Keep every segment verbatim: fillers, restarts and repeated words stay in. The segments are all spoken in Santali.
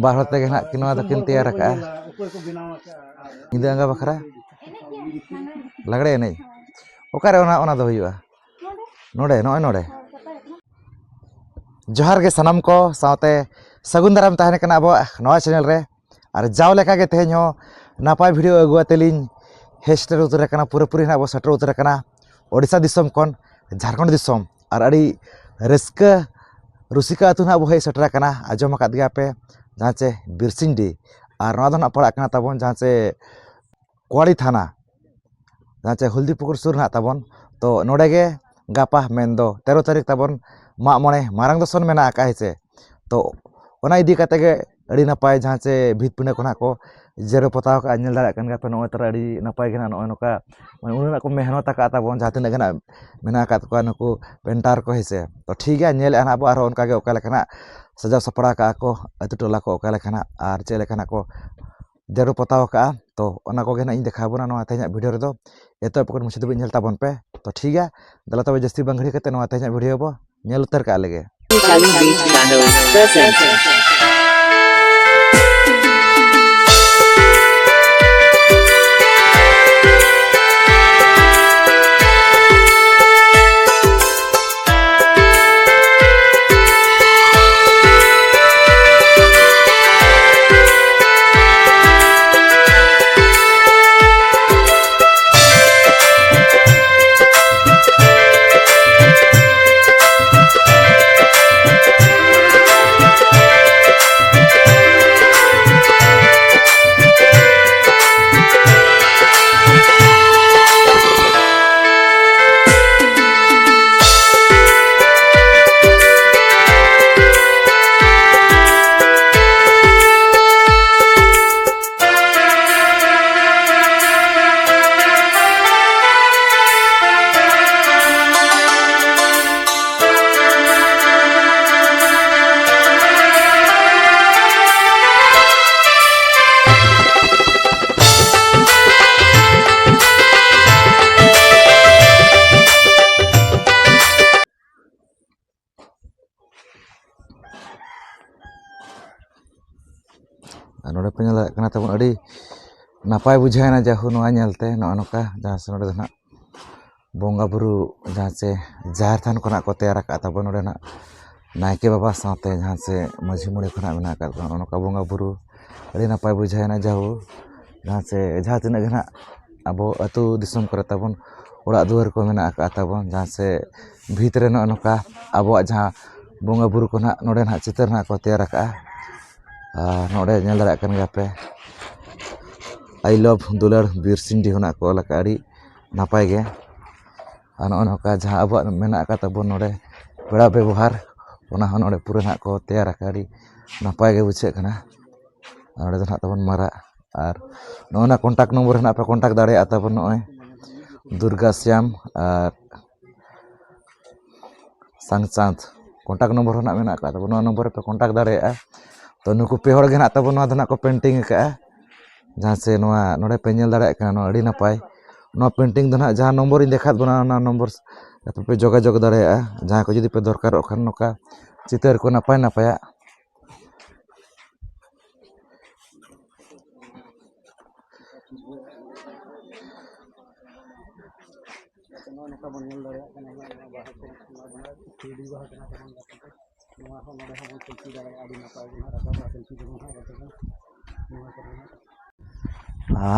ᱵᱟᱨ ᱦᱚᱲ ᱛᱮᱜᱮ ᱱᱟᱦᱟᱜ ᱱᱚᱣᱟ ᱫᱚᱠᱤᱱ ᱛᱮᱭᱟᱨ ᱟᱠᱟᱜᱼᱟ᱾ ᱧᱤᱫᱟᱹ ᱟᱸᱜᱟ ᱵᱟᱠᱷᱨᱟ ᱞᱟᱜᱽᱲᱮ ᱮᱱᱮᱡ᱾ ᱚᱠᱟᱨᱮ ᱚᱱᱟ, ᱚᱱᱟ ᱫᱚ ᱦᱩᱭᱩᱜᱼᱟ? ᱱᱚᱰᱮ, ᱱᱚᱜᱼᱚᱭ ᱱᱚᱰᱮ᱾ ᱡᱚᱦᱟᱨ ᱜᱮ ᱥᱟᱱᱟᱢ ᱠᱚ, ᱥᱟᱶᱛᱮ ᱥᱟᱹᱜᱩᱱ ᱫᱟᱨᱟᱢ ᱛᱟᱦᱮᱱ ᱠᱟᱱᱟ ᱟᱵᱚᱣᱟᱜ ᱱᱚᱣᱟ channel ᱨᱮ᱾ ᱟᱨ ᱡᱟᱣ ᱞᱮᱠᱟᱜᱮ ᱛᱮᱦᱮᱧ ᱦᱚᱸ ᱱᱟᱯᱟᱭ video ᱟᱹᱜᱩ ᱟᱛᱮ ᱞᱤᱧ ᱦᱮᱡ ᱥᱮᱴᱮᱨ ᱩᱛᱟᱹᱨ ᱟᱠᱟᱱᱟ, ᱯᱩᱨᱟᱹᱯᱩᱨᱤ ᱱᱟᱦᱟᱜ ᱵᱚ ᱥᱮᱴᱮᱨ ᱩᱛᱟᱹᱨ ᱟᱠᱟᱱᱟ ᱳᱰᱤᱥᱟ ᱫᱤᱥᱚᱢ ᱠᱷᱚᱱ ᱡᱷᱟᱲᱠᱷᱚᱸᱰ ᱫᱤᱥᱚᱢ᱾ ᱟᱨ ᱟᱹᱰᱤ ᱨᱟᱹᱥᱠᱟᱹ ᱨᱩᱥᱤᱠᱟ ᱟᱹᱛᱩ ᱱᱟᱦᱟᱜ ᱵᱚ ᱦᱮᱡ ᱥᱮᱴᱮᱨ ᱟᱠᱟᱱᱟ᱾ ᱟᱸᱡᱚᱢ ᱟᱠᱟᱫ ᱜᱮᱭᱟ ᱯᱮ, ᱡᱟᱦᱟᱸ ᱪᱮ ᱵᱤᱨᱥᱤᱝᱰᱤ, ᱟᱨ ᱱᱚᱣᱟ ᱫᱚ ᱱᱟᱦᱟᱜ ᱯᱟᱲᱟᱜ ᱠᱟᱱᱟ ᱛᱟᱵᱚᱱ ᱡᱟᱦᱟᱸ ᱪᱮ ᱠᱚᱣᱟᱲᱤ ᱛᱷᱟᱱᱟ, ᱡᱟᱦᱟᱸ ᱪᱮ ᱦᱚᱞᱫᱤᱯᱩᱠᱩᱨ ᱥᱩᱨ ᱱᱟᱦᱟᱜ ᱛᱟᱵᱚᱱ᱾ ᱛᱚ ᱱᱚᱰᱮ ᱜᱮ ᱜᱟᱯᱟ ᱢᱮᱱᱫᱚ ᱛᱮᱨᱚ ᱛᱟᱹᱨᱤᱠᱷ ᱛᱟᱵᱚᱱ ᱢᱟᱜ ᱢᱚᱬᱮ ᱢᱟᱨᱟᱝ ᱫᱚᱥᱚᱱ ᱢᱮᱱᱟᱜ ᱟᱠᱟᱫ, ᱦᱮᱸ ᱥᱮ᱾ ᱛᱚ ᱚᱱᱟ ᱤᱫᱤ ᱠᱟᱛᱮ ᱜᱮ ᱟᱹᱰᱤ ᱱᱟᱯᱟᱭ ᱡᱟᱦᱟᱸ ᱪᱮ ᱵᱷᱤᱛ ᱯᱤᱸᱰᱟᱹ ᱠᱚ ᱱᱟᱦᱟᱜ ᱠᱚ ᱡᱮᱨᱮᱲ ᱯᱚᱛᱟᱣ ᱟᱠᱟᱫᱼᱟ, ᱧᱮᱞ ᱫᱟᱲᱮᱭᱟᱜ ᱠᱟᱱ ᱜᱮᱭᱟ ᱯᱮ᱾ ᱱᱚᱜᱼᱚᱭ ᱛᱚᱨᱟ ᱟᱹᱰᱤ ᱱᱟᱯᱟᱭ ᱜᱮ ᱱᱟᱦᱟᱜ ᱱᱚᱜᱼᱚᱭ ᱱᱚᱝᱠᱟ, ᱢᱟᱱᱮ ᱩᱱᱟᱹᱜ ᱠᱚ ᱢᱮᱦᱱᱚᱛ ᱟᱠᱟᱫ ᱛᱟᱵᱚᱱ, ᱡᱟᱦᱟᱸ ᱛᱤᱱᱟᱹᱜ ᱜᱮ ᱱᱟᱦᱟᱜ ᱢᱮᱱᱟᱜ ᱟᱠᱟᱫ ᱠᱚᱣᱟ ᱱᱩᱠᱩ painter ᱠᱚ, ᱦᱮᱸ ᱥᱮ᱾ ᱛᱚ ᱴᱷᱤᱠ ᱜᱮᱭᱟ, ᱧᱮᱞᱮᱫᱼᱟ ᱱᱟᱦᱟᱜ ᱵᱚ ᱟᱨᱦᱚᱸ ᱚᱱᱠᱟ ᱜᱮ ᱚᱠᱟ ᱞᱮᱠᱟ ᱱᱟᱦᱟᱜ ᱥᱟᱡᱟᱣ ᱥᱟᱯᱲᱟᱣ ᱠᱟᱜᱼᱟ ᱠᱚ ᱟᱹᱛᱩ ᱴᱚᱞᱟ ᱠᱚ ᱚᱠᱟ ᱞᱮᱠᱟ ᱱᱟᱦᱟᱜ ᱟᱨ ᱪᱮᱫ ᱞᱮᱠᱟ ᱱᱟᱦᱟᱜ ᱠᱚ ᱡᱮᱨᱮᱲ ᱯᱚᱛᱟᱣ ᱟᱠᱟᱫᱼᱟ᱾ ᱛᱚ ᱚᱱᱟ ᱠᱚᱜᱮ ᱱᱟᱦᱟᱜ ᱤᱧ ᱫᱮᱠᱷᱟᱣ ᱵᱚᱱᱟ ᱱᱚᱣᱟ ᱛᱮᱦᱮᱧᱟᱜ video ᱨᱮᱫᱚ᱾ ᱮᱛᱚᱦᱚᱵ ᱠᱷᱚᱱ ᱢᱩᱪᱟᱹᱫ ᱫᱷᱟᱹᱵᱤᱡ ᱧᱮᱞ ᱛᱟᱵᱚᱱ ᱯᱮ᱾ ᱛᱚ ᱴᱷᱤᱠ ᱜᱮᱭᱟ, ᱫᱮᱞᱟ ᱛᱚᱵᱮ ᱡᱟᱹᱥᱛᱤ ᱵᱟᱝ ᱜᱷᱟᱹᱲᱤ ᱠᱟᱛᱮ ᱱᱚᱣᱟ ᱛᱮᱦᱮᱧᱟᱜ video ᱵᱚ ᱧᱮᱞ ᱩᱛᱟᱹᱨ ᱠᱟᱜ ᱞᱮᱜᱮ᱾ Channel Beat Channel presents. ᱟᱨ ᱱᱚᱰᱮ ᱯᱮ ᱧᱮᱞ ᱫᱟᱲᱮᱭᱟᱜ ᱠᱟᱱᱟ ᱛᱟᱵᱚᱱ, ᱟᱹᱰᱤ ᱱᱟᱯᱟᱭ ᱵᱩᱡᱷᱟᱹᱣ ᱮᱱᱟ ᱡᱟᱦᱳ ᱱᱚᱣᱟ ᱧᱮᱞᱛᱮ᱾ ᱱᱚᱜᱼᱚ ᱱᱚᱝᱠᱟ ᱡᱟᱦᱟᱸ ᱥᱮ ᱱᱚᱰᱮ ᱫᱚ ᱱᱟᱦᱟᱜ ᱵᱚᱸᱜᱟ ᱵᱩᱨᱩ ᱡᱟᱦᱟᱸ ᱪᱮ ᱡᱟᱦᱮᱨ ᱛᱷᱟᱱ ᱠᱚ ᱱᱟᱦᱟᱜ ᱠᱚ ᱛᱮᱭᱟᱨ ᱟᱠᱟᱫ ᱛᱟᱵᱚᱱ ᱱᱚᱰᱮ ᱱᱟᱦᱟᱜ ᱱᱟᱭᱠᱮ ᱵᱟᱵᱟ ᱥᱟᱶᱛᱮ ᱡᱟᱦᱟᱸ ᱪᱮ ᱢᱟᱹᱡᱷᱤ ᱢᱚᱬᱮ ᱠᱚ ᱱᱟᱦᱟᱜ ᱢᱮᱱᱟᱜ ᱟᱠᱟᱫ ᱠᱚᱣᱟ᱾ ᱱᱚᱜᱼᱚ ᱱᱚᱝᱠᱟ ᱵᱚᱸᱜᱟ ᱵᱩᱨᱩ ᱟᱹᱰᱤ ᱱᱟᱯᱟᱭ ᱵᱩᱡᱷᱟᱹᱣ ᱮᱱᱟ᱾ ᱡᱟᱦᱳ ᱡᱟᱦᱟᱸ ᱪᱮ ᱡᱟᱦᱟᱸ ᱛᱤᱱᱟᱹᱜ ᱜᱮ ᱱᱟᱦᱟᱜ ᱟᱵᱚ ᱟᱹᱛᱩ ᱫᱤᱥᱚᱢ ᱠᱚᱨᱮ ᱛᱟᱵᱚᱱ ᱚᱲᱟᱜ ᱫᱩᱣᱟᱹᱨ ᱠᱚ ᱢᱮᱱᱟᱜ ᱟᱠᱟᱫ ᱛᱟᱵᱚᱱ, ᱡᱟᱦᱟᱸ ᱪᱮ ᱵᱷᱤᱛ ᱨᱮ ᱱᱚᱜᱼᱚ ᱱᱚᱝᱠᱟ ᱟᱵᱚᱣᱟᱜ ᱡᱟᱦᱟᱸ ᱵᱚᱸᱜᱟ ᱵᱩᱨᱩ ᱠᱚ ᱱᱟᱦᱟᱜ ᱱᱚᱰᱮ ᱱᱟᱦᱟᱜ ᱪᱤᱛᱟᱹᱨ ᱱᱟᱦᱟᱜ ᱠᱚ ᱛᱮᱭᱟᱨ ᱟᱠᱟᱫᱼᱟ᱾ ᱟᱨ ᱱᱚᱰᱮ ᱧᱮᱞ ᱫᱟᱲᱮᱭᱟᱜ ᱠᱟᱱ ᱜᱮᱭᱟ ᱯᱮ, "I love ᱫᱩᱞᱟᱹᱲ ᱵᱤᱨ ᱥᱤᱱᱰᱤ" ᱦᱚᱸ ᱱᱟᱦᱟᱜ ᱠᱚ ᱚᱞ ᱟᱠᱟᱫᱼᱟ, ᱟᱹᱰᱤ ᱱᱟᱯᱟᱭ ᱜᱮ᱾ ᱟᱨ ᱱᱚᱜᱼᱚ ᱱᱚᱝᱠᱟ ᱡᱟᱦᱟᱸ ᱟᱵᱚᱣᱟᱜ ᱢᱮᱱᱟᱜ ᱟᱠᱟᱫ ᱛᱟᱵᱚᱱ ᱱᱚᱰᱮ ᱯᱮᱲᱟ ᱵᱮᱵᱚᱦᱟᱨ, ᱚᱱᱟ ᱦᱚᱸ ᱱᱚᱰᱮ ᱯᱩᱨᱟᱹ ᱱᱟᱦᱟᱜ ᱠᱚ ᱛᱮᱭᱟᱨ ᱟᱠᱟᱫᱼᱟ, ᱟᱹᱰᱤ ᱱᱟᱯᱟᱭ ᱜᱮ ᱵᱩᱡᱷᱟᱹᱜ ᱠᱟᱱᱟ᱾ ᱟᱨ ᱱᱚᱰᱮ ᱫᱚ ᱱᱟᱦᱟᱜ ᱛᱟᱵᱚᱱ ᱢᱟᱨᱟᱜ, ᱟᱨ ᱱᱚᱜᱼᱚ ᱱᱟ ᱠᱚᱱᱴᱟᱠᱴ ᱱᱚᱢᱵᱚᱨ ᱨᱮ ᱱᱟᱦᱟᱜ ᱯᱮ ᱠᱚᱱᱴᱟᱠᱴ ᱫᱟᱲᱮᱭᱟᱜᱼᱟ ᱛᱟᱵᱚᱱ ᱱᱚᱜᱼᱚᱭ ᱫᱩᱨᱜᱟ ᱥᱭᱟᱢ ᱟᱨ ᱥᱟᱝᱪᱟᱸᱫᱽ ᱠᱚᱱᱴᱟᱠᱴ ᱱᱚᱢᱵᱚᱨ ᱦᱚᱸ ᱱᱟᱦᱟᱜ ᱢᱮᱱᱟᱜ ᱟᱠᱟᱫ ᱛᱟᱵᱚᱱ, ᱱᱚᱣᱟ ᱱᱚᱢᱵᱚᱨ ᱨᱮᱯᱮ ᱠᱚᱱᱴᱟᱠᱴ ᱫᱟᱲᱮᱭᱟᱜᱼᱟ᱾ ᱛᱚ ᱱᱩᱠᱩ ᱯᱮ ᱦᱚᱲ ᱜᱮ ᱱᱟᱦᱟᱜ ᱛᱟᱵᱚᱱ ᱱᱚᱣᱟ ᱫᱚ ᱱᱟᱦᱟᱜ ᱠᱚ ᱯᱮᱱᱴᱤᱝ ᱟᱠᱟᱫᱼᱟ, ᱡᱟᱦᱟᱸ ᱥᱮ ᱱᱚᱣᱟ ᱱᱚᱰᱮ ᱯᱮ ᱧᱮᱞ ᱫᱟᱲᱮᱭᱟᱜ ᱠᱟᱱᱟ, ᱱᱚᱣᱟ ᱟᱹᱰᱤ ᱱᱟᱯᱟᱭ᱾ ᱱᱚᱣᱟ ᱯᱮᱱᱴᱤᱝ ᱫᱚ ᱱᱟᱦᱟᱜ ᱡᱟᱦᱟᱸ ᱱᱚᱢᱵᱚᱨ ᱤᱧ ᱫᱮᱠᱷᱟᱣᱟᱫ ᱵᱚᱱᱟ, ᱚᱱᱟ ᱱᱚᱢᱵᱚᱨ ᱨᱮᱯᱮ ᱡᱳᱜᱟᱡᱳᱜᱽ ᱫᱟᱲᱮᱭᱟᱜᱼᱟ, ᱡᱟᱦᱟᱸᱭ ᱠᱚ ᱡᱩᱫᱤ ᱯᱮ ᱫᱚᱨᱠᱟᱨᱚᱜ ᱠᱷᱟᱱ ᱱᱚᱝᱠᱟ ᱪᱤᱛᱟᱹᱨ ᱠᱚ ᱱᱟᱯᱟᱭ ᱱᱟᱯᱟᱭᱟᱜ᱾ ᱱᱚᱜᱼᱚ ᱱᱚᱝᱠᱟ ᱵᱚᱱ ᱧᱮᱞ ᱫᱟᱲᱮᱭᱟᱜ ᱠᱟᱱᱟ, ᱱᱚᱣᱟ ᱵᱟᱦᱟ ᱠᱚ, ᱱᱚᱣᱟ ᱫᱚ ᱱᱟᱦᱟᱜ ᱠᱩᱲᱤ ᱵᱟᱦᱟ ᱠᱟᱱᱟ ᱛᱟᱵᱚᱱ ᱜᱟᱛᱮ ᱠᱚ᱾ ᱱᱚᱣᱟ ᱦᱚᱸ ᱱᱚᱰᱮ ᱦᱚᱸ ᱵᱚᱱ selfie ᱫᱟᱲᱮᱭᱟᱜᱼᱟ, ᱟᱹᱰᱤ ᱱᱟᱯᱟᱭ ᱜᱮ ᱱᱟᱦᱟᱜ ᱨᱟᱠᱟᱵᱚᱜᱼᱟ selfie ᱫᱚ ᱱᱟᱦᱟᱜ ᱜᱟᱛᱮ ᱠᱚ᱾ ᱱᱚᱣᱟ ᱠᱚᱨᱮ ᱱᱟᱦᱟᱜ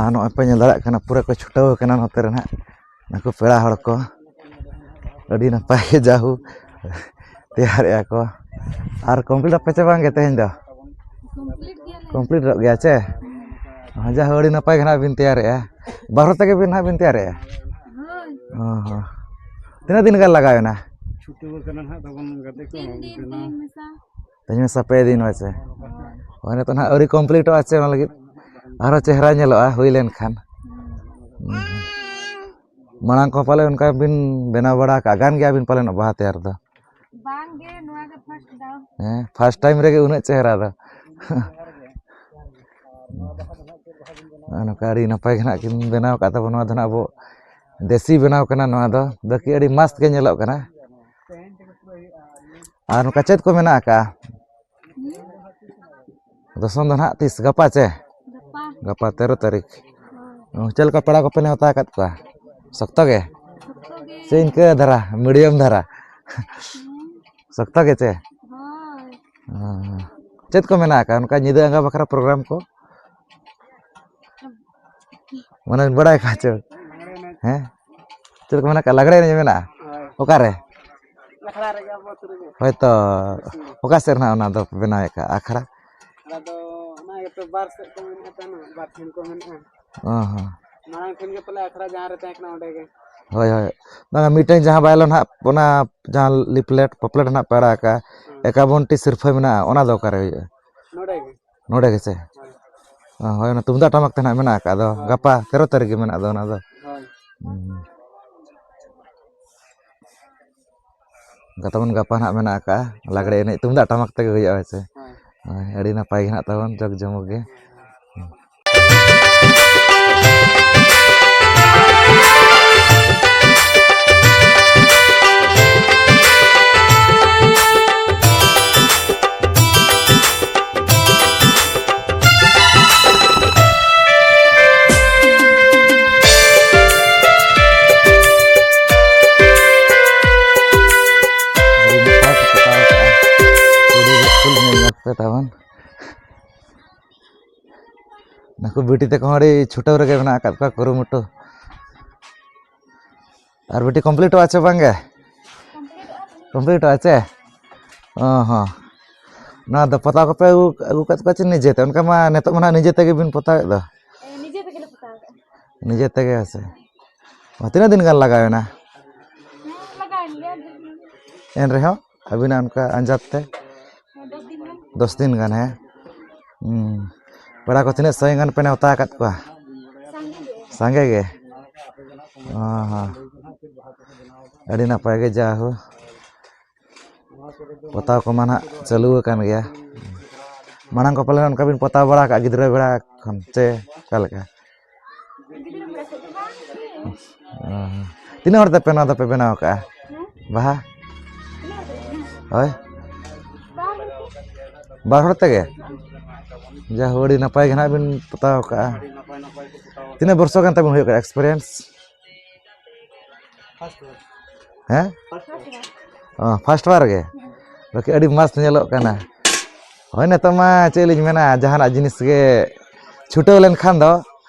ᱟᱨ ᱱᱚᱜᱼᱚᱭ ᱯᱮ ᱧᱮᱞ ᱫᱟᱲᱮᱭᱟᱜ ᱠᱟᱱᱟ, ᱯᱩᱨᱟᱹ ᱠᱚ ᱪᱷᱩᱴᱟᱹᱣ ᱟᱠᱟᱱᱟ ᱱᱚᱛᱮ ᱨᱮ ᱱᱟᱦᱟᱜ ᱱᱩᱠᱩ ᱯᱮᱲᱟ ᱦᱚᱲ ᱠᱚ᱾ ᱟᱹᱰᱤ ᱱᱟᱯᱟᱭ ᱜᱮ ᱡᱟᱦᱳ ᱛᱮᱭᱟᱨᱮᱜᱼᱟ ᱠᱚ᱾ ᱟᱨ complete ᱟᱯᱮ ᱪᱮ ᱵᱟᱝ ᱜᱮ ᱛᱮᱦᱮᱧ ᱫᱚ? Complete ᱜᱮᱭᱟᱞᱮ᱾ Completeᱚᱜ ᱜᱮᱭᱟ ᱪᱮ? ᱦᱮᱸ᱾ ᱦᱚᱸ, ᱡᱟᱦᱳ ᱟᱹᱰᱤ ᱱᱟᱯᱟᱭ ᱜᱮ ᱱᱟᱦᱟᱜ ᱵᱤᱱ ᱛᱮᱭᱟᱨᱮᱜᱼᱟ᱾ ᱵᱟᱨ ᱦᱚᱲ ᱛᱮᱜᱮ ᱵᱤᱱ ᱱᱟᱦᱟᱜ ᱵᱤᱱ ᱛᱮᱭᱟᱨᱮᱜᱼᱟ? ᱦᱳᱭ᱾ ᱚ ᱦᱚᱸ᱾ ᱛᱤᱱᱟᱹᱜ ᱫᱤᱱ ᱜᱟᱱ ᱞᱟᱜᱟᱣ ᱮᱱᱟ? ᱪᱷᱩᱴᱟᱹᱣ ᱟᱠᱟᱱᱟ ᱱᱟᱦᱟᱜ ᱛᱟᱵᱚᱱ ᱜᱟᱛᱮ ᱠᱚ ᱛᱤᱱ ᱫᱤᱱ, ᱵᱮᱱᱟᱣ᱾ ᱛᱮᱦᱮᱧ ᱢᱮᱥᱟ᱾ ᱛᱮᱦᱮᱧ ᱢᱮᱥᱟ ᱯᱮ ᱫᱤᱱ ᱦᱳᱭ ᱥᱮ? ᱦᱳᱭ᱾ ᱦᱳᱭ, ᱱᱤᱛᱚᱜ ᱱᱟᱦᱟᱜ ᱟᱹᱣᱨᱤ completeᱚᱜᱼᱟ ᱪᱮ, ᱚᱱᱟ ᱞᱟᱹᱜᱤᱫ ᱟᱨᱦᱚᱸ ᱪᱮᱦᱨᱟ ᱧᱮᱞᱚᱜᱼᱟ ᱦᱩᱭ ᱞᱮᱱᱠᱷᱟᱱ᱾ ᱦᱩᱸ᱾ ᱢᱟᱲᱟᱝ ᱠᱚ ᱯᱟᱞᱮ ᱚᱱᱠᱟ ᱵᱤᱱ ᱵᱮᱱᱟᱣ ᱵᱟᱲᱟ ᱟᱠᱟᱫ, ᱜᱟᱱ ᱜᱮᱭᱟ ᱵᱤᱱ ᱯᱟᱞᱮᱱ ᱵᱟᱦᱟ ᱛᱮᱭᱟᱨ ᱫᱚ? ᱵᱟᱝ ᱜᱮ, ᱱᱚᱣᱟ ᱜᱮ first ᱫᱷᱟᱣ᱾ ᱦᱮᱸ, first time ᱨᱮᱜᱮ ᱩᱱᱟᱹᱜ ᱪᱮᱦᱨᱟ ᱫᱚ᱾ ᱱᱚᱜᱼᱚ ᱱᱚᱝᱠᱟ ᱟᱹᱰᱤ ᱱᱟᱯᱟᱭ ᱜᱮ ᱱᱟᱦᱟᱜ ᱠᱤᱱ ᱵᱮᱱᱟᱣ ᱟᱠᱟᱫ ᱛᱟᱵᱚᱱᱟ᱾ ᱱᱚᱣᱟ ᱫᱚ ᱱᱟᱦᱟᱜ ᱟᱵᱚ ᱫᱮᱥᱤ ᱵᱮᱱᱟᱣ ᱠᱟᱱᱟ ᱱᱚᱣᱟ ᱫᱚ, ᱵᱟᱹᱠᱤ ᱟᱹᱰᱤ ᱢᱚᱥᱛ ᱜᱮ ᱧᱮᱞᱚᱜ ᱠᱟᱱᱟ᱾ ᱟᱨ ᱱᱚᱝᱠᱟ ᱪᱮᱫ ᱠᱚ ᱢᱮᱱᱟᱜ ᱟᱠᱟᱫᱼᱟ? ᱫᱚᱥᱚᱱ ᱫᱚ ᱱᱟᱦᱟᱜ ᱛᱤᱥ? ᱜᱟᱯᱟ ᱪᱮ? ᱜᱟᱯᱟ᱾ ᱜᱟᱯᱟ ᱛᱮᱨᱚ ᱛᱟᱹᱨᱤᱠᱷ᱾ ᱦᱳᱭ᱾ ᱚ, ᱪᱮᱫ ᱞᱮᱠᱟ ᱯᱮᱲᱟ ᱠᱚᱯᱮ ᱱᱮᱣᱛᱟ ᱟᱠᱟᱫ ᱠᱚᱣᱟ? ᱥᱚᱠᱛᱚ ᱜᱮ? ᱥᱚᱠᱛᱚ ᱜᱮ᱾ ᱥᱮ ᱤᱱᱠᱟᱹ ᱫᱷᱟᱨᱟ, ᱢᱤᱰᱤᱭᱟᱢ ᱫᱷᱟᱨᱟ? ᱦᱮᱸ᱾ ᱥᱚᱠᱛᱚ ᱜᱮ ᱪᱮ? ᱦᱳᱭ᱾ ᱚ, ᱪᱮᱫ ᱠᱚ ᱢᱮᱱᱟᱜ ᱟᱠᱟᱫ ᱚᱱᱠᱟ ᱧᱤᱫᱟᱹ ᱟᱸᱜᱟ ᱵᱟᱠᱷᱨᱟ ᱯᱨᱳᱜᱨᱟᱢ ᱠᱚ? ᱢᱟᱱᱮ ᱵᱟᱲᱟᱭ ᱠᱷᱟᱪᱚ᱾ ᱦᱮᱸ? ᱪᱮᱫ ᱠᱚ ᱢᱮᱱᱟ? ᱞᱟᱜᱽᱲᱮ ᱮᱱᱮᱡ ᱢᱮᱱᱟᱜᱼᱟ? ᱦᱳᱭ᱾ ᱚᱠᱟᱨᱮ? ᱟᱠᱷᱲᱟ ᱨᱮᱜᱮ ᱟᱵᱚ ᱟᱹᱛᱩ ᱨᱮᱜᱮ᱾ ᱦᱳᱭᱛᱚ, ᱚᱠᱟ ᱥᱮᱫ ᱨᱮᱱᱟᱜ ᱚᱱᱟ ᱫᱚ ᱵᱮᱱᱟᱣᱮᱫ ᱠᱟᱜᱼᱟ ᱟᱠᱷᱲᱟ? ᱟᱠᱷᱲᱟ ᱫᱚ ᱚᱱᱟ ᱜᱮᱛᱚ ᱵᱟᱨ ᱥᱮᱫ ᱠᱚ ᱢᱮᱱᱟᱜᱼᱟ, ᱛᱟᱦᱮᱱᱟ, ᱵᱟᱨ ᱴᱷᱮᱱ ᱠᱚ ᱢᱮᱱᱟᱜᱼᱟ᱾ ᱚ ᱦᱚᱸ᱾ ᱢᱟᱲᱟᱝ ᱴᱷᱮᱱ ᱜᱮ ᱯᱟᱞᱮ ᱟᱠᱷᱲᱟ ᱡᱟᱦᱟᱸ ᱨᱮ ᱛᱟᱦᱮᱸ ᱠᱟᱱᱟ ᱚᱸᱰᱮ ᱜᱮ᱾ ᱦᱳᱭ, ᱦᱳᱭ᱾ ᱵᱟᱝᱟ, ᱢᱤᱫᱴᱮᱱ ᱡᱟᱦᱟᱸ ᱵᱟᱭᱞᱚᱱ ᱦᱟᱸᱜ, ᱚᱱᱟ ᱡᱟᱦᱟᱸ ᱞᱤᱯᱞᱮᱴ, ᱯᱚᱯᱞᱮᱴ ᱦᱟᱸᱜ ᱯᱮ ᱟᱲᱟᱜ ᱟᱠᱟᱫᱼᱟ, ᱦᱮᱸ᱾ ᱮᱠᱟᱵᱚᱱ ᱴᱤ ᱥᱤᱨᱯᱷᱟᱹ ᱢᱮᱱᱟᱜᱼᱟ, ᱚᱱᱟ ᱫᱚ ᱚᱠᱟᱨᱮ ᱦᱩᱭᱩᱜᱼᱟ? ᱱᱚᱰᱮ ᱜᱮ᱾ ᱱᱚᱰᱮ ᱜᱮᱥᱮ? ᱦᱳᱭ᱾ ᱚ, ᱦᱳᱭ, ᱚᱱᱟ ᱛᱩᱢᱫᱟᱜ ᱴᱟᱢᱟᱠ ᱛᱮ ᱱᱟᱦᱟᱜ ᱢᱮᱱᱟᱜ ᱟᱠᱟᱫ ᱫᱚ᱾ ᱦᱳᱭ᱾ ᱜᱟᱯᱟ ᱛᱮᱨᱚ ᱛᱟᱹᱨᱤᱠᱷ ᱜᱮ ᱢᱮᱱᱟᱜ ᱫᱚ ᱚᱱᱟ ᱫᱚ᱾ ᱦᱳᱭ᱾ ᱦᱩᱸ᱾ ᱚᱱᱠᱟ ᱛᱟᱵᱚᱱ ᱜᱟᱯᱟ ᱱᱟᱦᱟᱜ ᱢᱮᱱᱟᱜ ᱟᱠᱟᱫᱼᱟ ᱞᱟᱜᱽᱲᱮ ᱮᱱᱮᱡ, ᱛᱩᱢᱫᱟᱜ ᱴᱟᱢᱟᱠ ᱛᱮᱜᱮ ᱦᱩᱭᱩᱜᱼᱟ, ᱦᱳᱭ ᱥᱮ? ᱦᱳᱭ᱾ ᱦᱳᱭ, ᱟᱹᱰᱤ ᱱᱟᱯᱟᱭ ᱜᱮ ᱱᱟᱦᱟᱜ ᱛᱟᱵᱚᱱ, ᱡᱟᱠ ᱡᱚᱢᱚᱠ ᱜᱮ᱾ ᱟᱹᱰᱤ ᱱᱟᱯᱟᱭ ᱠᱚ ᱯᱚᱛᱟᱣ ᱠᱟᱜᱼᱟ᱾ ᱠᱩᱲᱤ ᱜᱤᱫᱽᱨᱟᱹ ᱠᱚ ᱧᱮᱞ ᱧᱚᱜ ᱯᱮ ᱛᱟᱵᱚᱱ᱾ ᱱᱩᱠᱩ ᱵᱤᱴᱤ ᱛᱟᱠᱚ ᱦᱚᱸ ᱟᱹᱰᱤ ᱪᱷᱩᱴᱟᱹᱣ ᱨᱮᱜᱮ ᱢᱮᱱᱟᱜ ᱟᱠᱟᱫ ᱠᱚᱣᱟ, ᱠᱩᱨᱩᱢᱩᱴᱩ᱾ ᱟᱨ ᱵᱤᱴᱤ, ᱠᱚᱢᱯᱞᱤᱴᱚᱜᱼᱟ ᱪᱮ ᱵᱟᱝ ᱜᱮ? ᱠᱚᱢᱯᱞᱤᱴᱚᱜᱼᱟ ᱪᱮ? ᱚ ᱦᱚᱸ᱾ ᱱᱚᱣᱟ ᱫᱚ ᱯᱚᱛᱟᱣ ᱠᱚᱯᱮ ᱟᱹᱜᱩ, ᱟᱹᱜᱩ ᱠᱟᱫ ᱠᱚᱣᱟ ᱪᱮ ᱱᱤᱡᱮᱛᱮ? ᱚᱱᱠᱟ ᱢᱟ ᱱᱤᱛᱚᱜ ᱢᱟ ᱱᱟᱦᱟᱜ ᱱᱤᱡᱮ ᱛᱮᱜᱮ ᱵᱤᱱ ᱯᱚᱛᱟᱣᱮᱫ ᱫᱚ᱾ ᱮ, ᱱᱤᱡᱮ ᱛᱮᱜᱮ ᱞᱮ ᱯᱚᱛᱟᱣ ᱠᱟᱜᱼᱟ᱾ ᱱᱤᱡᱮ ᱛᱮᱜᱮ ᱦᱮᱸ ᱥᱮ? ᱚ, ᱛᱤᱱᱟᱹᱜ ᱫᱤᱱ ᱜᱟᱱ ᱞᱟᱜᱟᱣᱮᱱᱟ? ᱦᱮᱸ, ᱞᱟᱜᱟᱣᱮᱱ ᱜᱮᱭᱟ ᱰᱷᱮᱨ ᱧᱚᱜ᱾ ᱮᱱ ᱨᱮᱦᱚᱸ ᱟᱹᱵᱤᱱᱟᱜ ᱚᱱᱠᱟ ᱟᱸᱡᱟᱫ ᱛᱮ? ᱦᱮᱸ, ᱫᱚᱥ ᱫᱤᱱ ᱜᱟᱱ᱾ ᱫᱚᱥ ᱫᱤᱱ ᱜᱟᱱ, ᱦᱮᱸ? ᱦᱩᱸ᱾ ᱯᱮᱲᱟ ᱠᱚ ᱛᱤᱱᱟᱹᱜ ᱥᱟᱺᱜᱤᱧ ᱜᱟᱱ ᱯᱮ ᱱᱮᱣᱛᱟ ᱟᱠᱟᱫ ᱠᱚᱣᱟ? ᱥᱟᱸᱜᱮ ᱜᱮ᱾ ᱥᱟᱸᱜᱮ ᱜᱮ? ᱚ ᱦᱚᱸ᱾ ᱟᱹᱰᱤ ᱱᱟᱯᱟᱭ ᱜᱮ, ᱡᱟ ᱦᱳ᱾ ᱯᱚᱛᱟᱣ ᱠᱚᱢᱟ ᱱᱟᱦᱟᱜ ᱪᱟᱹᱞᱩ ᱟᱠᱟᱱ ᱜᱮᱭᱟ᱾ ᱢᱟᱲᱟᱝ ᱠᱚ ᱯᱟᱞᱮᱱ ᱚᱱᱠᱟ ᱵᱤᱱ ᱯᱚᱛᱟᱣ ᱵᱟᱲᱟ ᱟᱠᱟᱫ ᱜᱤᱫᱽᱨᱟᱹ ᱵᱮᱲᱟ ᱠᱷᱚᱱ, ᱪᱮ ᱚᱠᱟ ᱞᱮᱠᱟ? ᱜᱤᱫᱽᱨᱟᱹ ᱵᱮᱲᱟ ᱠᱷᱚᱱ ᱫᱚ ᱵᱟᱝ ᱜᱮ᱾ ᱚ, ᱛᱤᱱᱟᱹᱜ ᱦᱚᱲ ᱛᱮᱯᱮ ᱱᱚᱣᱟ ᱫᱚᱯᱮ ᱵᱮᱱᱟᱣ ᱟᱠᱟᱫᱼᱟ? ᱦᱮᱸ? ᱵᱟᱦᱟ? ᱛᱤᱱᱟᱹᱜ ᱦᱚᱲ ᱛᱮ? ᱦᱳᱭ? ᱵᱟᱨ ᱦᱚᱲ ᱛᱮ᱾ ᱵᱟᱨ ᱦᱚᱲ ᱛᱮᱜᱮ? ᱡᱟ ᱦᱳ, ᱟᱹᱰᱤ ᱱᱟᱯᱟᱭ ᱜᱮ ᱱᱟᱦᱟᱜ ᱵᱤᱱ ᱯᱚᱛᱟᱣ ᱠᱟᱜᱼᱟ᱾ ᱛᱤᱱᱟᱹᱜ ᱵᱚᱨᱥᱚ ᱜᱟᱱ ᱛᱟᱵᱤᱱ ᱦᱩᱭᱩᱜ ᱠᱟᱱᱟ experience? ᱦᱮᱸ? ᱚ, first ᱵᱟᱨ ᱜᱮ? ᱵᱟᱠᱤ ᱟᱹᱰᱤ ᱢᱚᱡᱽ ᱧᱮᱞᱚᱜ ᱠᱟᱱᱟ᱾ ᱦᱳᱭ, ᱱᱤᱛᱚᱜ ᱢᱟ ᱪᱮᱫ ᱞᱤᱧ ᱢᱮᱱᱟ, ᱡᱟᱦᱟᱱᱟᱜ ᱡᱤᱱᱤᱥ ᱜᱮ ᱪᱷᱩᱴᱟᱹᱣ ᱞᱮᱱᱠᱷᱟᱱ ᱫᱚ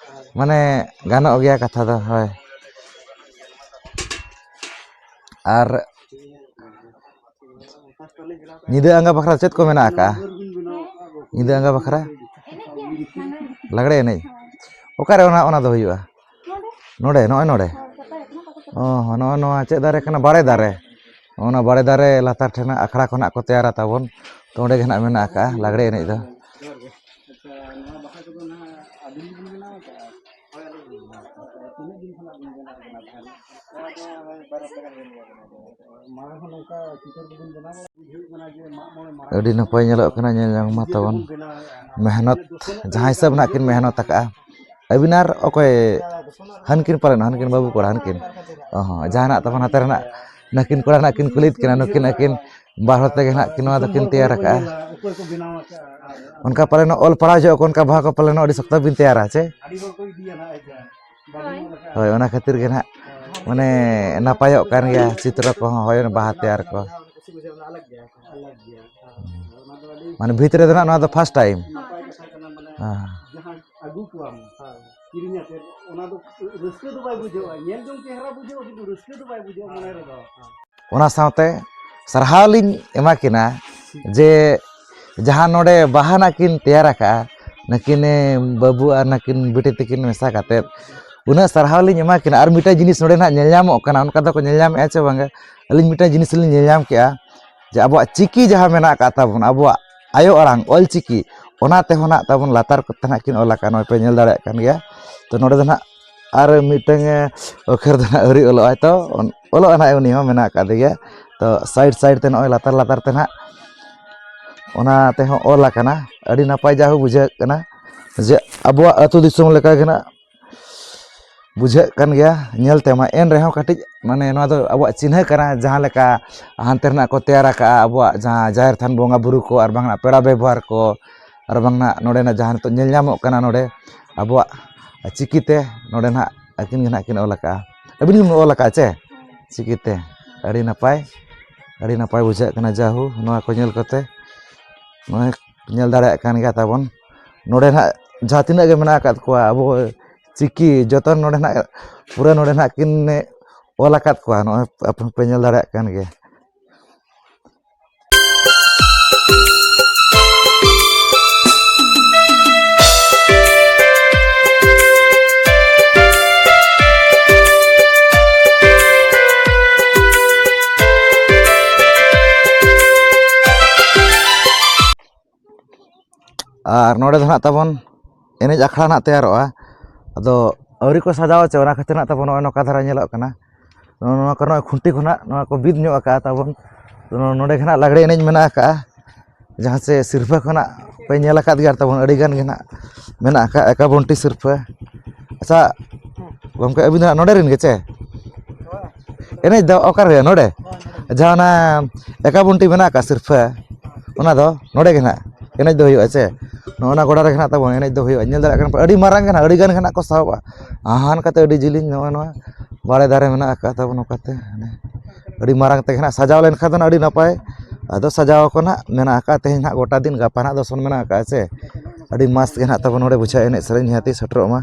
ᱢᱟᱱᱮ ᱜᱟᱱᱚᱜ ᱜᱮᱭᱟ ᱠᱟᱛᱷᱟ ᱫᱚ᱾ ᱦᱳᱭ, ᱟᱨ ᱧᱤᱫᱟᱹ ᱟᱸᱜᱟ ᱵᱟᱠᱷᱨᱟ ᱪᱮᱫ ᱠᱚ ᱢᱮᱱᱟᱜ ᱟᱠᱟᱜᱼᱟ? ᱧᱤᱫᱟᱹ ᱟᱸᱜᱟ ᱵᱟᱠᱷᱨᱟ ᱞᱟᱜᱽᱲᱮ ᱮᱱᱮᱡ᱾ ᱚᱠᱟᱨᱮ ᱚᱱᱟ, ᱚᱱᱟ ᱫᱚ ᱦᱩᱭᱩᱜᱼᱟ? ᱱᱚᱰᱮ, ᱱᱚᱜᱼᱚᱭ ᱱᱚᱰᱮ᱾ ᱚ ᱦᱚᱸ, ᱱᱚᱜᱼᱚ ᱱᱚᱣᱟ ᱪᱮᱫ ᱫᱟᱨᱮ ᱠᱟᱱᱟ? ᱵᱟᱲᱮ ᱫᱟᱨᱮ᱾ ᱚᱱᱟ ᱵᱟᱲᱮ ᱫᱟᱨᱮ ᱞᱟᱛᱟᱨ ᱴᱷᱮᱱ ᱟᱠᱷᱲᱟ ᱠᱷᱚᱱᱟᱜ ᱠᱚ ᱛᱮᱭᱟᱨᱟ ᱛᱟᱵᱚᱱ᱾ ᱛᱚ, ᱚᱸᱰᱮ ᱜᱮ ᱱᱟᱜ ᱢᱮᱱᱟᱜ ᱟᱠᱟᱜᱼᱟ ᱞᱟᱜᱽᱲᱮ ᱮᱱᱮᱡ ᱫᱚ᱾ ᱟᱹᱰᱤ ᱱᱟᱯᱟᱭ ᱧᱮᱞᱚᱜ ᱠᱟᱱᱟ, ᱧᱮᱞ ᱡᱚᱝ ᱢᱟ ᱛᱟᱵᱚᱱ᱾ ᱢᱮᱦᱱᱚᱛ, ᱡᱟᱦᱟᱸ ᱦᱤᱥᱟᱹᱵ ᱱᱟᱜ ᱠᱤᱱ ᱢᱮᱦᱱᱚᱛ ᱟᱠᱟᱜᱼᱟ᱾ ᱟᱹᱵᱤᱱ ᱟᱨ ᱚᱠᱚᱭ? ᱦᱟᱱᱠᱤᱱ ᱯᱟᱞᱮᱱ, ᱦᱟᱱᱠᱤᱱ ᱵᱟᱹᱵᱩ ᱠᱚᱲᱟ, ᱦᱟᱱᱠᱤᱱ᱾ ᱚ ᱦᱚᱸ, ᱡᱟᱦᱟᱱᱟᱜ ᱛᱟᱵᱚᱱ ᱦᱟᱛᱮ ᱨᱮᱱᱟᱜ ᱱᱟᱹᱠᱤᱱ ᱠᱚᱲᱟ ᱱᱟᱜ ᱠᱤᱱ ᱠᱩᱞᱤᱭᱮᱫ ᱠᱤᱱᱟ, ᱱᱩᱠᱤᱱ ᱟᱹᱠᱤᱱ ᱵᱟᱨ ᱦᱚᱲ ᱛᱮᱜᱮ ᱱᱟᱜ ᱠᱤᱱ ᱱᱚᱣᱟ ᱫᱚᱠᱤᱱ ᱛᱮᱭᱟᱨ ᱟᱠᱟᱜᱼᱟ᱾ ᱚᱱᱠᱟ ᱯᱟᱞᱮᱱ ᱚᱞ ᱯᱟᱲᱦᱟᱣ ᱡᱚᱦᱚᱜ ᱠᱚ ᱚᱱᱠᱟ ᱵᱟᱦᱟ ᱠᱚ ᱯᱟᱞᱮᱱ ᱟᱹᱰᱤ ᱥᱚᱠᱛᱚ ᱵᱤᱱ ᱛᱮᱭᱟᱨᱟ, ᱪᱮ? ᱦᱳᱭ᱾ ᱦᱳᱭ, ᱚᱱᱟ ᱠᱷᱟᱹᱛᱤᱨ ᱜᱮ ᱱᱟᱜ ᱢᱟᱱᱮ ᱱᱟᱯᱟᱭᱚᱜ ᱠᱟᱱ ᱜᱮᱭᱟ ᱪᱤᱛᱨᱚ ᱠᱚᱦᱚᱸ, ᱦᱳᱭ, ᱚᱱᱟ ᱵᱟᱦᱟ ᱛᱮᱭᱟᱨ ᱠᱚ᱾ ᱢᱟᱱᱮ ᱵᱷᱤᱛ ᱨᱮᱫᱚ ᱱᱟᱜ ᱱᱚᱣᱟ ᱫᱚ first time᱾ ᱦᱮᱸ᱾ ᱟᱹᱜᱩ ᱠᱚᱣᱟᱢ, ᱦᱳᱭ, ᱠᱤᱨᱤᱧ ᱟᱛᱮᱫ, ᱚᱱᱟ ᱫᱚ ᱨᱟᱹᱥᱠᱟᱹ ᱫᱚ ᱵᱟᱭ ᱵᱩᱡᱷᱟᱹᱜᱼᱟ᱾ ᱧᱮᱞ ᱡᱚᱝ ᱪᱮᱦᱨᱟ ᱵᱩᱡᱷᱟᱹᱜᱼᱟ, ᱠᱤᱱᱛᱩ ᱨᱟᱹᱥᱠᱟᱹ ᱫᱚ ᱵᱟᱭ ᱵᱩᱡᱷᱟᱹᱜᱼᱟ ᱢᱚᱱᱮ ᱨᱮᱫᱚ᱾ ᱚᱱᱟ ᱥᱟᱶᱛᱮ ᱥᱟᱨᱦᱟᱣ ᱞᱤᱧ ᱮᱢᱟ ᱠᱤᱱᱟ ᱡᱮ ᱡᱟᱦᱟᱸ ᱱᱚᱰᱮ ᱵᱟᱦᱟ ᱱᱟᱜ ᱠᱤᱱ ᱛᱮᱭᱟᱨ ᱟᱠᱟᱫᱼᱟ, ᱱᱟᱹᱠᱤᱱ ᱵᱟᱹᱵᱩ ᱟᱨ ᱱᱟᱹᱠᱤᱱ ᱵᱤᱴᱤ ᱛᱟᱹᱠᱤᱱ ᱢᱮᱥᱟ ᱠᱟᱛᱮᱫ, ᱩᱱᱟᱹᱜ ᱥᱟᱨᱦᱟᱣ ᱞᱤᱧ ᱮᱢᱟ ᱠᱤᱱᱟ᱾ ᱟᱨ ᱢᱤᱫᱴᱟᱝ ᱡᱤᱱᱤᱥ ᱱᱚᱰᱮ ᱱᱟᱜ ᱧᱮᱞ ᱧᱟᱢᱚᱜ ᱠᱟᱱᱟ, ᱚᱱᱠᱟ ᱫᱚᱠᱚ ᱧᱮᱞ ᱧᱟᱢᱮᱫᱼᱟ ᱪᱮ ᱵᱟᱝᱟ? ᱟᱹᱞᱤᱧ ᱢᱤᱫᱴᱟᱝ ᱡᱤᱱᱤᱥ ᱞᱤᱧ ᱧᱮᱞ ᱧᱟᱢ ᱠᱮᱜᱼᱟ, ᱡᱮ ᱟᱵᱚᱣᱟᱜ ᱪᱤᱠᱤ ᱡᱟᱦᱟᱸ ᱢᱮᱱᱟᱜ ᱟᱠᱟᱫ ᱛᱟᱵᱚᱱ, ᱟᱵᱚᱣᱟᱜ ᱟᱭᱳ ᱟᱲᱟᱝ ᱚᱞ ᱪᱤᱠᱤ, ᱚᱱᱟ ᱛᱮᱦᱚᱸ ᱱᱟᱜ ᱛᱟᱵᱚᱱ ᱞᱟᱛᱟᱨ ᱠᱚᱛᱮ ᱱᱟᱜ ᱠᱤᱱ ᱚᱞ ᱟᱠᱟᱫ, ᱱᱚᱜᱼᱚᱭ ᱯᱮ ᱧᱮᱞ ᱫᱟᱲᱮᱭᱟᱜ ᱠᱟᱱ ᱜᱮᱭᱟ᱾ ᱛᱚ, ᱱᱚᱰᱮ ᱫᱚ ᱱᱟᱜ ᱟᱨ ᱢᱤᱫᱴᱟᱝ, ᱮ, ᱚᱠᱷᱮᱨ ᱫᱚ ᱱᱟᱜ ᱟᱹᱣᱨᱤ ᱚᱞᱚᱜ ᱟᱭ, ᱛᱚ ᱚᱞᱚᱜ ᱟᱭ ᱱᱟᱜ, ᱩᱱᱤ ᱦᱚᱸ ᱢᱮᱱᱟᱜ ᱟᱠᱟᱫᱮ ᱜᱮᱭᱟ᱾ ᱛᱚ, side side ᱛᱮ ᱱᱚᱜᱼᱚᱭ ᱞᱟᱛᱟᱨ ᱞᱟᱛᱟᱨ ᱛᱮ ᱱᱟᱜ ᱚᱱᱟ ᱛᱮᱦᱚᱸ ᱚᱞ ᱟᱠᱟᱱᱟ᱾ ᱟᱹᱰᱤ ᱱᱟᱯᱟᱭ ᱡᱟᱦᱳ ᱵᱩᱡᱷᱟᱹᱜ ᱠᱟᱱᱟ ᱡᱮ ᱟᱵᱚᱣᱟᱜ ᱟᱹᱛᱩ ᱫᱤᱥᱚᱢ ᱞᱮᱠᱟ ᱜᱮ ᱱᱟᱜ ᱵᱩᱡᱷᱟᱹᱜ ᱠᱟᱱ ᱜᱮᱭᱟ ᱧᱮᱞ ᱛᱮᱢᱟ᱾ ᱮᱱ ᱨᱮᱦᱚᱸ ᱠᱟᱹᱴᱤᱡ ᱢᱟᱱᱮ ᱱᱚᱣᱟ ᱫᱚ ᱟᱵᱚᱣᱟᱜ ᱪᱤᱱᱦᱟᱹ ᱠᱟᱱᱟ, ᱡᱟᱦᱟᱸ ᱞᱮᱠᱟ ᱦᱟᱱᱛᱮ ᱨᱮᱱᱟᱜ ᱠᱚ ᱛᱮᱭᱟᱨ ᱟᱠᱟᱜᱼᱟ, ᱟᱵᱚᱣᱟᱜ ᱡᱟᱦᱟᱸ ᱡᱟᱦᱮᱨ ᱛᱷᱟᱱ ᱵᱚᱸᱜᱟ ᱵᱩᱨᱩ ᱠᱚ ᱟᱨ ᱵᱟᱝ ᱯᱮᱲᱟ ᱵᱮᱵᱚᱦᱟᱨ ᱠᱚ, ᱟᱨ ᱵᱟᱝ ᱱᱟᱜ ᱱᱚᱰᱮᱱᱟᱜ ᱡᱟᱦᱟᱸ ᱱᱤᱛᱚᱜ ᱧᱮᱞ ᱧᱟᱢᱚᱜ ᱠᱟᱱᱟ ᱱᱚᱰᱮ ᱟᱵᱚᱣᱟᱜ ᱪᱤᱠᱤᱛᱮ, ᱱᱚᱰᱮ ᱱᱟᱜ ᱟᱹᱠᱤᱱ ᱜᱮ ᱱᱟᱜ ᱠᱤᱱ ᱚᱞ ᱟᱠᱟᱫᱼᱟ᱾ ᱟᱹᱵᱤᱱ ᱜᱮᱵᱤᱱ ᱚᱞ ᱟᱠᱟᱫᱼᱟ ᱪᱮ? ᱪᱤᱠᱤᱛᱮ᱾ ᱟᱹᱰᱤ ᱱᱟᱯᱟᱭ, ᱟᱹᱰᱤ ᱱᱟᱯᱟᱭ ᱵᱩᱡᱷᱟᱹᱜ ᱠᱟᱱᱟ᱾ ᱡᱟᱦᱳ, ᱱᱚᱣᱟ ᱠᱚ ᱧᱮᱞ ᱠᱟᱛᱮ ᱱᱚᱜᱼᱚᱭ ᱧᱮᱞ ᱫᱟᱲᱮᱭᱟᱜ ᱠᱟᱱ ᱜᱮᱭᱟ ᱛᱟᱵᱚᱱ ᱱᱚᱰᱮ ᱱᱟᱜ ᱡᱟᱦᱟᱸ ᱛᱤᱱᱟᱹᱜ ᱜᱮ ᱢᱮᱱᱟᱜ ᱟᱠᱟᱫ ᱠᱚᱣᱟ ᱟᱵᱚ ᱪᱤᱠᱤ ᱡᱚᱛᱚ ᱱᱚᱰᱮ ᱱᱟᱜ ᱯᱩᱨᱟᱹ ᱱᱚᱰᱮ ᱱᱟᱜ ᱠᱤᱱ ᱚᱞ ᱟᱠᱟᱫ ᱠᱚᱣᱟ᱾ ᱱᱚᱜᱼᱚᱭ ᱟᱯᱮ ᱯᱮ ᱧᱮᱞ ᱫᱟᱲᱮᱭᱟᱜ ᱠᱟᱱ ᱜᱮᱭᱟ᱾ ᱟᱨ ᱱᱚᱰᱮ ᱫᱚ ᱱᱟᱜ ᱛᱟᱵᱚᱱ ᱮᱱᱮᱡ ᱟᱠᱷᱲᱟ ᱱᱟᱜ ᱛᱮᱭᱟᱨᱚᱜᱼᱟ᱾ ᱟᱫᱚ ᱟᱹᱣᱨᱤ ᱠᱚ ᱥᱟᱡᱟᱣ ᱦᱚᱪᱚ, ᱚᱱᱟ ᱠᱷᱟᱹᱛᱤᱨ ᱱᱟᱜ ᱛᱟᱵᱚᱱ ᱱᱚᱜᱼᱚᱭ ᱱᱚᱝᱠᱟ ᱫᱷᱟᱨᱟ ᱧᱮᱞᱚᱜ ᱠᱟᱱᱟ᱾ ᱱᱚᱜᱼᱚ ᱱᱚᱣᱟ ᱠᱚ ᱱᱚᱜᱼᱚᱭ ᱠᱷᱩᱱᱴᱤ ᱠᱷᱚᱱᱟᱜ ᱱᱚᱣᱟ ᱠᱚ ᱵᱤᱫ ᱧᱚᱜ ᱟᱠᱟᱜᱼᱟ ᱛᱟᱵᱚᱱ᱾ ᱱᱚ-, ᱱᱚᱰᱮ ᱜᱮ ᱱᱟᱜ ᱞᱟᱜᱽᱲᱮ ᱮᱱᱮᱡ ᱢᱮᱱᱟᱜ ᱟᱠᱟᱜᱼᱟ, ᱡᱟᱦᱟᱸ ᱪᱮ ᱥᱤᱨᱯᱷᱟᱹ ᱠᱷᱚᱱᱟᱜ ᱯᱮ ᱧᱮᱞ ᱟᱠᱟᱫ ᱜᱮᱭᱟ ᱛᱟᱵᱚᱱ, ᱟᱹᱰᱤ ᱜᱟᱱ ᱜᱮ ᱱᱟᱜ ᱢᱮᱱᱟᱜ ᱟᱠᱟᱜᱼᱟ ᱮᱠᱟᱵᱚᱱᱴᱤ ᱥᱤᱨᱯᱷᱟᱹ᱾ ᱟᱪᱪᱷᱟ ᱜᱚᱢᱠᱮ, ᱟᱹᱵᱤᱱ ᱫᱚ ᱱᱟᱜ ᱱᱚᱰᱮ ᱨᱮᱱ ᱜᱮ ᱪᱮ? ᱮᱱᱮᱡ ᱫᱚ ᱚᱠᱟ ᱨᱮ ᱱᱚᱰᱮ? ᱡᱟᱦᱟᱸ ᱚᱱᱟ ᱮᱠᱟᱵᱚᱱᱴᱤ ᱢᱮᱱᱟᱜ ᱟᱠᱟᱫ ᱥᱤᱨᱯᱷᱟᱹ, ᱚᱱᱟ ᱫᱚ ᱱᱚᱰᱮ ᱜᱮ ᱱᱟᱜ ᱮᱱᱮᱡ ᱫᱚ ᱦᱩᱭᱩᱜᱼᱟ ᱪᱮ? ᱱᱚᱜᱼᱚ ᱱᱟ ᱜᱚᱰᱟ ᱨᱮᱜᱮ ᱱᱟᱜ ᱛᱟᱵᱚᱱ ᱮᱱᱮᱡ ᱫᱚ ᱦᱩᱭᱩᱜᱼᱟ᱾ ᱧᱮᱞ ᱫᱟᱲᱮᱭᱟᱜ ᱠᱟᱱᱟ ᱯᱮ, ᱟᱹᱰᱤ ᱢᱟᱨᱟᱝ ᱜᱮ ᱱᱟᱜ, ᱟᱹᱰᱤ ᱜᱟᱱ ᱜᱮ ᱱᱟᱜ ᱠᱚ ᱥᱟᱦᱚᱵᱼᱟ᱾ ᱟᱦᱟᱱ ᱠᱟᱛᱮ ᱟᱹᱰᱤ ᱡᱤᱞᱤᱧ ᱱᱚᱜᱼᱚ ᱱᱚᱣᱟ ᱵᱟᱲᱮ ᱫᱟᱨᱮ ᱢᱮᱱᱟᱜ ᱟᱠᱟᱫ ᱛᱟᱵᱚᱱ ᱱᱚᱝᱠᱟᱛᱮ᱾ ᱟᱹᱰᱤ ᱢᱟᱨᱟᱝ ᱛᱮᱜᱮ ᱱᱟᱜ ᱥᱟᱡᱟᱣ ᱞᱮᱱᱠᱷᱟᱱ ᱫᱚ ᱱᱟᱜ ᱟᱹᱰᱤ ᱱᱟᱯᱟᱭ᱾ ᱟᱫᱚ ᱥᱟᱡᱟᱣ ᱟᱠᱚ ᱱᱟᱜ ᱢᱮᱱᱟᱜ ᱟᱠᱟᱫ ᱛᱮᱦᱮᱧ ᱱᱟᱜ ᱜᱚᱴᱟ ᱫᱤᱱ, ᱜᱟᱯᱟ ᱱᱟᱜ ᱫᱚᱥᱚᱱ ᱢᱮᱱᱟᱜ ᱟᱠᱟᱫ ᱪᱮ? ᱟᱹᱰᱤ ᱢᱟᱥ ᱜᱮ ᱱᱟᱜ ᱛᱟᱵᱚᱱ ᱱᱚᱰᱮ ᱵᱩᱡᱷᱟᱹᱜᱼᱟ, ᱮᱱᱮᱡ ᱥᱮᱨᱮᱧ ᱱᱤᱦᱟᱹᱛᱤ ᱥᱮᱴᱮᱨᱚᱜ ᱢᱟ᱾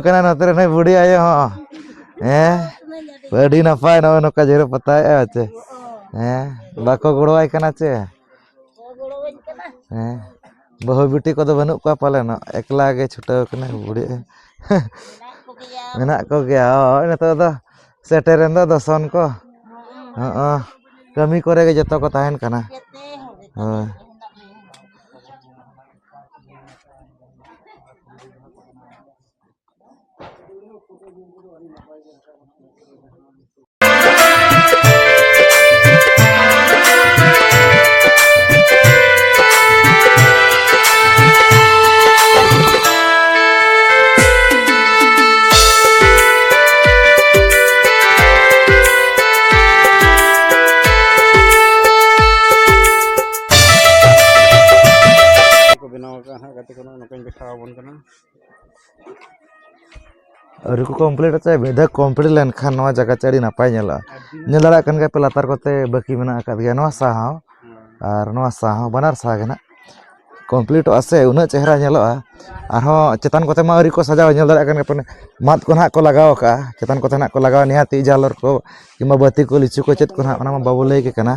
ᱠᱟᱱᱟ ᱱᱚᱛᱮ ᱨᱮ ᱱᱩᱭ ᱵᱩᱰᱷᱤ ᱟᱭᱳ ᱦᱚᱸ᱾ ᱦᱮᱸ, ᱟᱹᱰᱤ ᱱᱟᱯᱟᱭ ᱱᱚᱜᱼᱚᱭ ᱱᱚᱝᱠᱟ ᱡᱮᱨᱮᱲ ᱯᱚᱛᱟᱣᱮᱫᱼᱟ ᱪᱮ᱾ ᱦᱮᱸ, ᱵᱟᱠᱚ ᱜᱚᱲᱚᱣᱟᱭ ᱠᱟᱱᱟ ᱪᱮ᱾ ᱦᱮᱸ, ᱵᱟᱹᱦᱩ ᱵᱤᱴᱤ ᱠᱚᱫᱚ ᱵᱟᱹᱱᱩᱜ ᱠᱚᱣᱟ ᱯᱟᱞᱮᱱ, ᱮᱠᱞᱟ ᱜᱮ ᱪᱷᱩᱴᱟᱹᱣ ᱠᱟᱱᱟᱭ ᱵᱩᱰᱷᱤ ᱟᱭᱳ᱾ ᱢᱮᱱᱟᱜ ᱠᱚᱜᱮᱭᱟ, ᱦᱳᱭ, ᱱᱤᱛᱚᱜ ᱫᱚ ᱥᱮᱴᱮᱨᱮᱱ ᱫᱚ ᱫᱚᱥᱚᱱ ᱠᱚ᱾ ᱦᱚᱸᱜᱼᱚ, ᱠᱟᱹᱢᱤ ᱠᱚᱨᱮ ᱜᱮ ᱡᱚᱛᱚ ᱠᱚ ᱛᱟᱦᱮᱱ ᱠᱟᱱᱟ᱾ ᱦᱳᱭ᱾ ᱠᱚ ᱵᱮᱱᱟᱣ ᱟᱠᱟᱫᱼᱟ ᱦᱟᱸᱜ, ᱜᱟᱛᱮ ᱠᱚ, ᱱᱚᱜᱼᱚ ᱱᱚᱝᱠᱟᱧ ᱫᱮᱠᱷᱟᱣ ᱟᱵᱚᱱ ᱠᱟᱱᱟ᱾ ᱟᱹᱣᱨᱤ ᱠᱚ complete ᱟᱪᱮ, ᱢᱤᱫ ᱫᱷᱟᱣ complete ᱞᱮᱱᱠᱷᱟᱱ ᱱᱚᱣᱟ ᱡᱟᱭᱜᱟ ᱪᱮ ᱟᱹᱰᱤ ᱱᱟᱯᱟᱭ ᱧᱮᱞᱚᱜᱼᱟ᱾ ᱧᱮᱞ ᱫᱟᱲᱮᱭᱟᱜ ᱠᱟᱱ ᱜᱮᱭᱟ ᱯᱮ, ᱞᱟᱛᱟᱨ ᱠᱚᱛᱮ ᱵᱟᱹᱠᱤ ᱢᱮᱱᱟᱜ ᱟᱠᱟᱫ ᱜᱮᱭᱟ᱾ ᱱᱚᱣᱟ ᱥᱟᱦᱟ ᱦᱚᱸ ᱟᱨ ᱱᱚᱣᱟ ᱥᱟᱦᱟ ᱦᱚᱸ, ᱵᱟᱱᱟᱨ ᱥᱟᱦᱟ ᱜᱮ ᱱᱟᱜ completeᱚᱜᱼᱟ ᱥᱮ, ᱩᱱᱟᱹᱜ ᱪᱮᱦᱨᱟ ᱧᱮᱞᱚᱜᱼᱟ᱾ ᱟᱨᱦᱚᱸ ᱪᱮᱛᱟᱱ ᱠᱚᱛᱮ ᱢᱟ ᱟᱹᱣᱨᱤ ᱠᱚ ᱥᱟᱡᱟᱣᱟ, ᱧᱮᱞ ᱫᱟᱲᱮᱭᱟᱜ ᱠᱟᱱ ᱜᱮᱭᱟ ᱯᱮ, ᱢᱟᱫ ᱠᱚ ᱱᱟᱦᱟᱜ ᱠᱚ ᱞᱟᱜᱟᱣ ᱟᱠᱟᱫᱼᱟ, ᱪᱮᱛᱟᱱ ᱠᱚᱛᱮ ᱱᱟᱦᱟᱜ ᱠᱚ ᱞᱟᱜᱟᱣᱟ, ᱱᱤᱦᱟᱹᱛᱤ ᱡᱷᱟᱞᱚᱨ ᱠᱚ ᱠᱤᱝᱵᱟ ᱵᱟᱹᱛᱤ ᱠᱚ, ᱞᱤᱪᱩ ᱠᱚ, ᱪᱮᱫ ᱠᱚ ᱱᱟᱦᱟᱜ, ᱚᱱᱟ ᱢᱟ ᱵᱟᱵᱚ ᱞᱟᱹᱭ ᱜᱮ ᱠᱟᱱᱟ᱾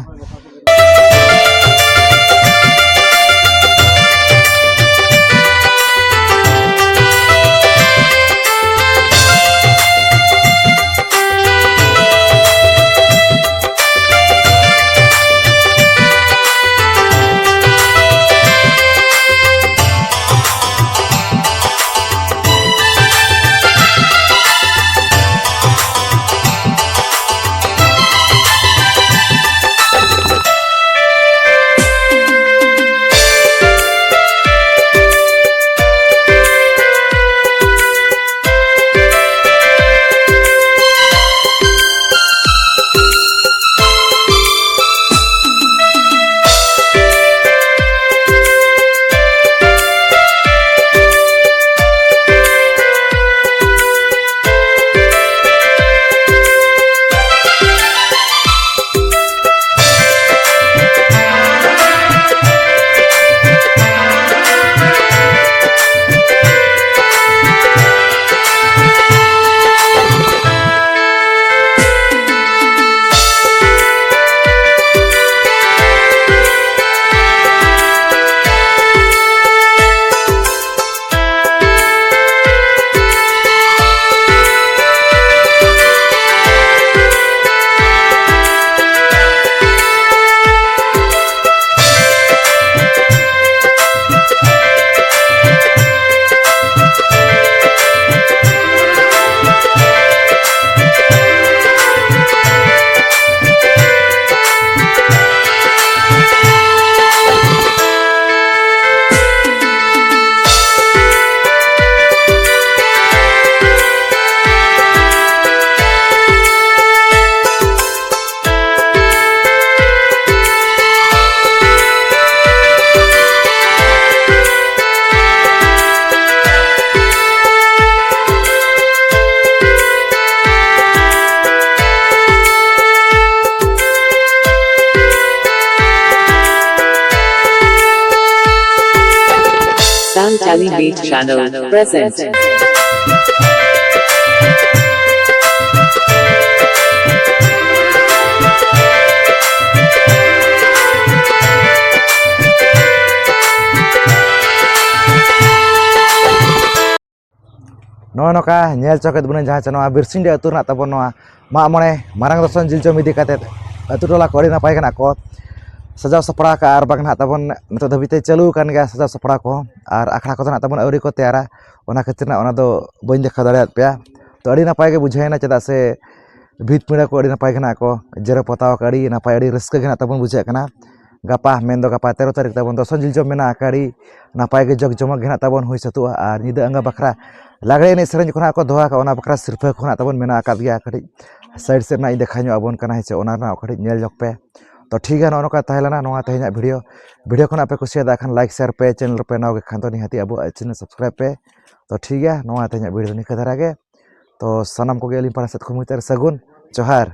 Tally Beat Channel presents. ᱱᱚᱜᱼᱚ ᱱᱚᱝᱠᱟ ᱧᱮᱞ ᱪᱚ ᱠᱮᱫ ᱵᱚᱱᱟ ᱡᱟᱦᱟᱸ ᱪᱮ ᱱᱚᱣᱟ ᱵᱤᱨᱥᱤᱝᱰᱤ ᱟᱹᱛᱩ ᱨᱮᱱᱟᱜ ᱛᱟᱵᱚᱱ ᱱᱚᱣᱟ ᱢᱟᱜ ᱢᱚᱬᱮ ᱢᱟᱨᱟᱝ ᱫᱚᱥᱚᱱ ᱡᱤᱞ ᱡᱚᱢ ᱤᱫᱤ ᱠᱟᱛᱮᱫ ᱟᱹᱛᱩ ᱴᱚᱞᱟ ᱠᱚ ᱟᱹᱰᱤ ᱱᱟᱯᱟᱭ ᱜᱮ ᱱᱟᱜ ᱠᱚ ᱥᱟᱡᱟᱣ ᱥᱟᱯᱲᱟᱣ ᱟᱠᱟᱫᱼᱟ, ᱟᱨ ᱵᱟᱝ ᱱᱟᱦᱟᱜ ᱛᱟᱵᱚᱱ ᱱᱤᱛᱚᱜ ᱫᱷᱟᱹᱵᱤᱡ ᱛᱮ ᱪᱟᱹᱞᱩ ᱟᱠᱟᱱ ᱜᱮᱭᱟ ᱥᱟᱡᱟᱣ ᱥᱟᱯᱲᱟᱣ ᱠᱚ᱾ ᱟᱨ ᱟᱠᱷᱲᱟ ᱠᱚᱫᱚ ᱱᱟᱜ ᱛᱟᱵᱚᱱ ᱟᱹᱣᱨᱤ ᱠᱚ ᱛᱮᱭᱟᱨᱟ, ᱚᱱᱟ ᱠᱷᱟᱹᱛᱤᱨ ᱱᱟᱜ ᱚᱱᱟ ᱫᱚ ᱵᱟᱹᱧ ᱫᱮᱠᱷᱟᱣ ᱫᱟᱲᱮᱭᱟᱫ ᱯᱮᱭᱟ᱾ ᱛᱚ ᱟᱹᱰᱤ ᱱᱟᱯᱟᱭ ᱜᱮ ᱵᱩᱡᱷᱟᱹᱣᱮᱱᱟ, ᱪᱮᱫᱟᱜ ᱥᱮ ᱵᱷᱤᱛ ᱯᱤᱸᱰᱟᱹ ᱠᱚ ᱟᱹᱰᱤ ᱱᱟᱯᱟᱭ ᱜᱮ ᱱᱟᱜ ᱠᱚ ᱡᱮᱨᱮᱲ ᱯᱚᱛᱟᱣ ᱟᱠᱟᱫ, ᱟᱹᱰᱤ ᱱᱟᱯᱟᱭ, ᱟᱹᱰᱤ ᱨᱟᱹᱥᱠᱟᱹ ᱜᱮ ᱱᱟᱜ ᱛᱟᱵᱚᱱ ᱵᱩᱡᱷᱟᱹᱜ ᱠᱟᱱᱟ᱾ ᱜᱟᱯᱟ, ᱢᱮᱱᱫᱚ ᱜᱟᱯᱟ ᱛᱮᱨᱚ ᱛᱟᱹᱨᱤᱠᱷ ᱛᱟᱵᱚᱱ ᱫᱚᱥᱚᱱ ᱡᱤᱞ ᱡᱚᱢ ᱢᱮᱱᱟᱜ ᱟᱠᱟᱫ, ᱟᱹᱰᱤ ᱱᱟᱯᱟᱭ ᱜᱮ ᱡᱚᱜᱽ ᱡᱚᱢᱚᱠ ᱜᱮ ᱱᱟᱜ ᱛᱟᱵᱚᱱ ᱦᱩᱭ ᱥᱟᱹᱛᱚᱜᱼᱟ᱾ ᱟᱨ ᱧᱤᱫᱟᱹ ᱟᱸᱜᱟ ᱵᱟᱠᱷᱨᱟ ᱞᱟᱜᱽᱲᱮ ᱮᱱᱮᱡ ᱥᱮᱨᱮᱧ ᱠᱚ ᱱᱟᱜ ᱠᱚ ᱫᱚᱦᱚ ᱟᱠᱟᱫ, ᱚᱱᱟ ᱵᱟᱠᱷᱨᱟ ᱥᱤᱨᱯᱷᱟᱹ ᱠᱚ ᱱᱟᱜ ᱛᱟᱵᱚᱱ ᱢᱮᱱᱟᱜ ᱟᱠᱟᱫ ᱜᱮᱭᱟ᱾ ᱠᱟᱹᱴᱤᱡ ᱥᱟᱭᱤᱰ ᱥᱮᱫ ᱨᱮᱱᱟᱜ ᱤᱧ ᱫᱮᱠᱷᱟᱣ ᱧᱚᱜ ᱟᱵᱚᱱ ᱠᱟᱱᱟ, ᱦᱮᱸ ᱪᱮ, ᱚᱱᱟ ᱨᱮᱱᱟᱜ ᱠᱟᱹᱴᱤᱡ ᱧᱮᱞ ᱧᱚᱜ ᱯᱮ᱾ ᱛᱚ ᱴᱷᱤᱠ ᱜᱮᱭᱟ, ᱱᱚᱜᱼᱚ ᱱᱚᱝᱠᱟ ᱛᱟᱦᱮᱸ ᱞᱮᱱᱟ ᱱᱚᱣᱟ ᱛᱮᱦᱮᱧᱟᱜ ᱵᱷᱤᱰᱤᱭᱳ᱾ ᱵᱷᱤᱰᱤᱭᱳ ᱠᱷᱚᱱᱟᱜ ᱯᱮ ᱠᱩᱥᱤᱭᱟᱫᱟ ᱠᱷᱟᱱ ᱞᱟᱭᱤᱠ, ᱥᱮᱭᱟᱨ ᱯᱮ, ᱪᱮᱱᱮᱞ ᱨᱮᱯᱮ ᱱᱟᱣᱟ ᱜᱮ ᱠᱷᱟᱱ ᱫᱚ ᱱᱤᱦᱟᱹᱛᱤ ᱟᱵᱚᱣᱟᱜ ᱪᱮᱱᱮᱞ ᱥᱟᱵᱥᱠᱨᱟᱭᱤᱵ ᱯᱮ᱾ ᱛᱚ ᱴᱷᱤᱠ ᱜᱮᱭᱟ, ᱱᱚᱣᱟ ᱛᱮᱦᱮᱧᱟᱜ ᱵᱷᱤᱰᱤᱭᱳ ᱫᱚ ᱱᱤᱝᱠᱟᱹ ᱫᱷᱟᱨᱟ ᱜᱮ᱾ ᱛᱚ ᱥᱟᱱᱟᱢ ᱠᱚᱜᱮ ᱟᱹᱞᱤᱧ ᱯᱟᱦᱴᱟ ᱥᱮᱫ ᱠᱷᱚᱱ ᱢᱩᱪᱟᱹᱫ ᱨᱮ ᱥᱟᱹᱜᱩᱱ ᱡᱚᱦᱟᱨ᱾